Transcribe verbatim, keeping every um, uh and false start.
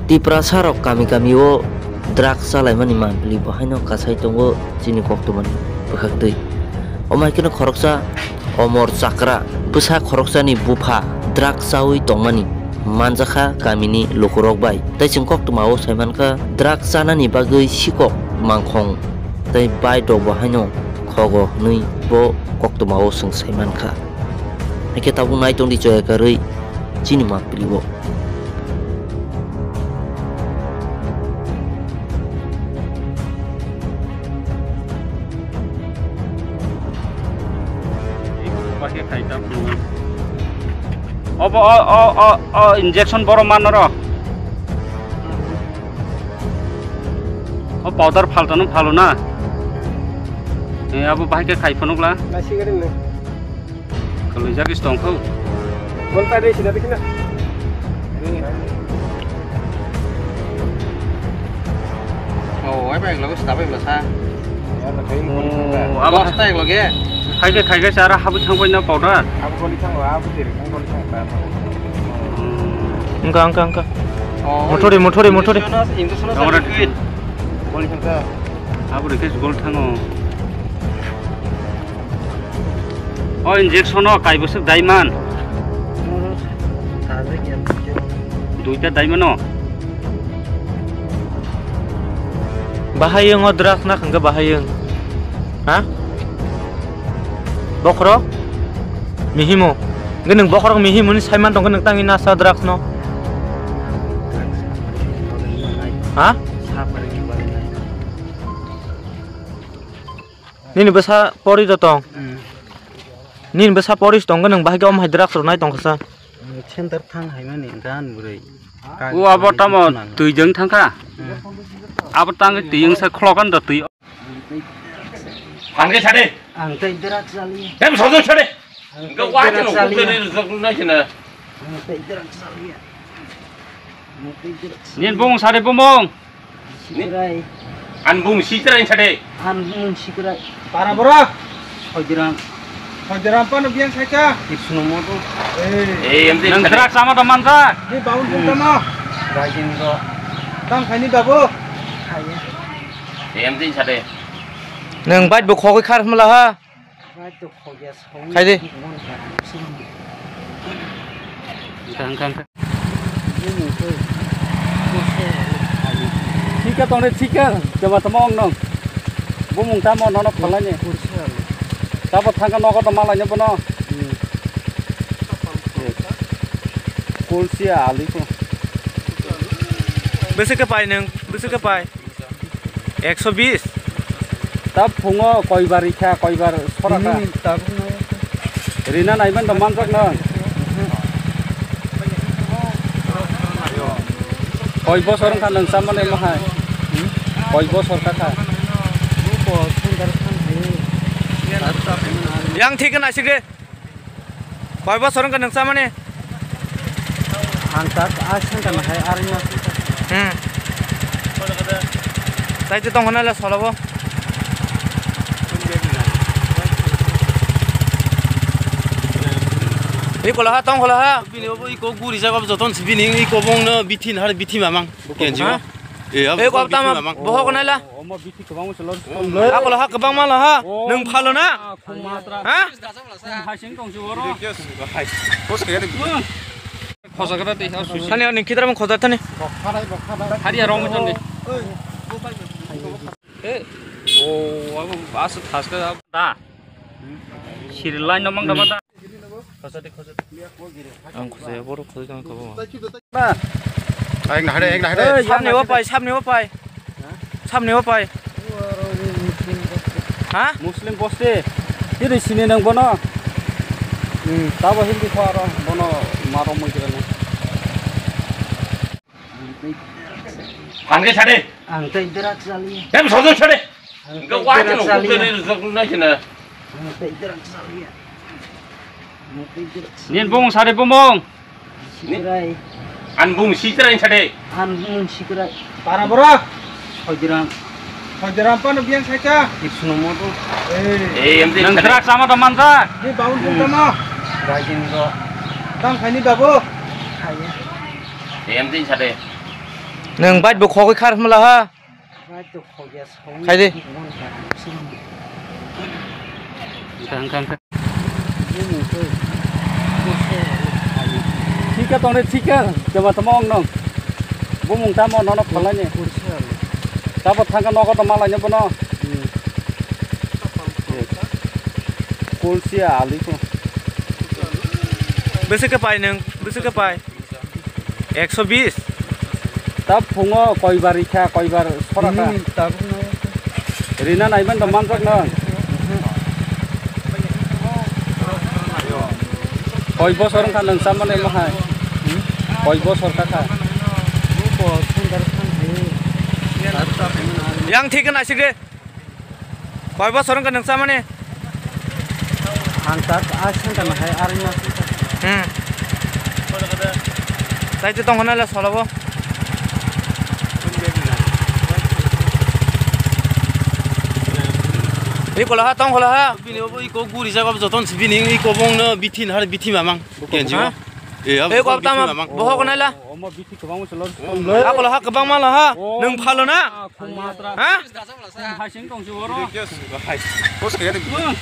Tiprasa rok kami kami o drugs chalaimani mampli bo haino kasai tongo chini koktwmani bwkhaktwi. Omo hai kheno khoroksa Omor Chakra bwsa khoroksani bupha drugs chawi tongmani manjakha kamini lukurok bai. Tei chwng koktwma o saimankha drugs chanani bagwi sikok mangkhong tei bike rok bo haino khogo hwnwi bo koktwma o chwng saimankha. Haikhe tabuk nai tongdi choya karwi chini mampli o. Obo o o o o injection boro manoro. O powder phaltano phalo na. E abo bahai khe khai phunukla. Nasi gari ne. Kalwijak is tongkho. Bonta de sida dikina. Oh, ai bai logo sida bai masa. Oh, abo hasta ek loge. Khaike khaike sara habu thang bai na powder. Abo goli thang, abo dir thang goli thang ta. Engka engka engka. Oh, mothori mothori mothori. Injection, injection. Goli thang ta. Abo de kes gol thango. O injection o kai bwswk daiman. Duita daiman o. Bahai wng o drugs na khangkhe bahai wng. Ha? Bokhorok? Mihimo. Hwnkhe nwng bokhorok mihimoni saiman tongkhe nwng tangwi nasa drugs no. Ha? Nini bwsa pori do tong. Hmm. Nini bwsa pori tong gwnang bahai khe om hai drugs rwnai tong kha sa. Center thang hai mani gan bwrwi. O abo tamo twi jeng thang kha. Hmm. Abo tang twi jeng sa khlokan do twi. Ang ke sade. Ang tei drugs chaliya. Em sojo sade. Ang tei drugs chaliya. Ga wa ke no ko ne zok na sina. Ang tei drugs chaliya. Ang tei drugs. Nin bong sade bomong. Sikrai. An bung sikrai sade. An bung sikrai. Para bora. Hoidiram. Hoidiram pano biang sacha. Ipsuno moto. Eh. Eh, em de. Nang drugs sama teman sa. Ni baun bung tama. Rajendra. Tang khaini babu. Khaya. Eh, em de sade. Nang bait bo khogoi khar mala ha. Khaidi. Thika tongre thika, jama tamo ong nong. Bumung tamo nono phalani. Tabo thangka nogo to malai bono. Kulsi ali ko. Bese ke pai nang, bese ke pai. Ekso bis. Ta phungo koibar rikha, koibar soraka. Hmm, tabuk no. Rina naiban do manjak no. Koi bosor wngkha nwng chamani mohai? Koi bosor kakha? Yang thik na sikre. Koi bosor wngkha nwng chamani? Ang tak a sengkha na hai arwngma. Hmm. Tai te tong hwnai le solo bo. Iko laha tong holaha. Bini obo iko guri jaga joton si bini iko bong no bithi na har bithi mamang. Kenji. Ha? Eh, abo ko tama bohok nai la. Omo bithi kwbangma se lor. Ako laha kwbangma laha. Nwng phalo na? Ha? Khum hasing tong si oro. Khosa kata tei ha susi. Thani ani kidra mo khosa thani. Hari arong mo thani. Eh. Oh, abo asa thaska da. Siri line no mang da mata. Ang khosai borok khosai tong kabo. Ba. Ek na hade, ek na hade. Samne o pai, samne o pai. Samne o pai. Ha? Muslim boste. Tiri sini nang bono. Hmm, tabo Hindi ko aro bono maro mujira na. Ang ke sade. Ang tei drugs chaliya. Em sojo sade. Ang tei drugs chaliya. Ang tei drugs chaliya. Ang tei drugs. Nin bung sade bumung. Sikrai. An bung sikrai sade. An bung sikrai. Para bora. Hoidiram. Hoidiram pano biang sacha. Ipsuno moto. Eh. Eh, em din sade. Nang drugs sama teman sa. Ni baun bung tama. Rajin ro. Tang khaini babu. Khaya. Eh, em din sade. Nwng bike bo khogwi khar hwnla ha. Khaidi. Thika tongni thika, joma tamo ong nong. Bumung tamo nono phalani. Tabo thangka nogo to malai bono. Kulsia aliko. Bese ke pai nang, bese ke pai. Ekso bis. Ta phungo koibar ikha, koibar sora kha. Rina naiman da manjak nang. Koi bosor wngkha nang chamani mohai. Koi bosor kha kha. Yang thik na sik de. Koi bosor wngkha nwng chamani? Ang tak a santa na hai arni ma santa. Hmm. Tai te tong hwnna le solo bo. Ri kola ha tong kola ha. Bini bo iko guri jaga joton si bini iko bong no bithi na har bithi mamang. Kenji. Ha? E, abo ei, kok tama, bithi mamang. Bohok nai la. Omo bithi kwbangma se lo. Omo. Ha, kola ha, kwbangma la ha. Omo. Nwng phalo na? Ah, khum matra. Ha? Khum hai sing tong se oro. Bos kaya de. Hmm.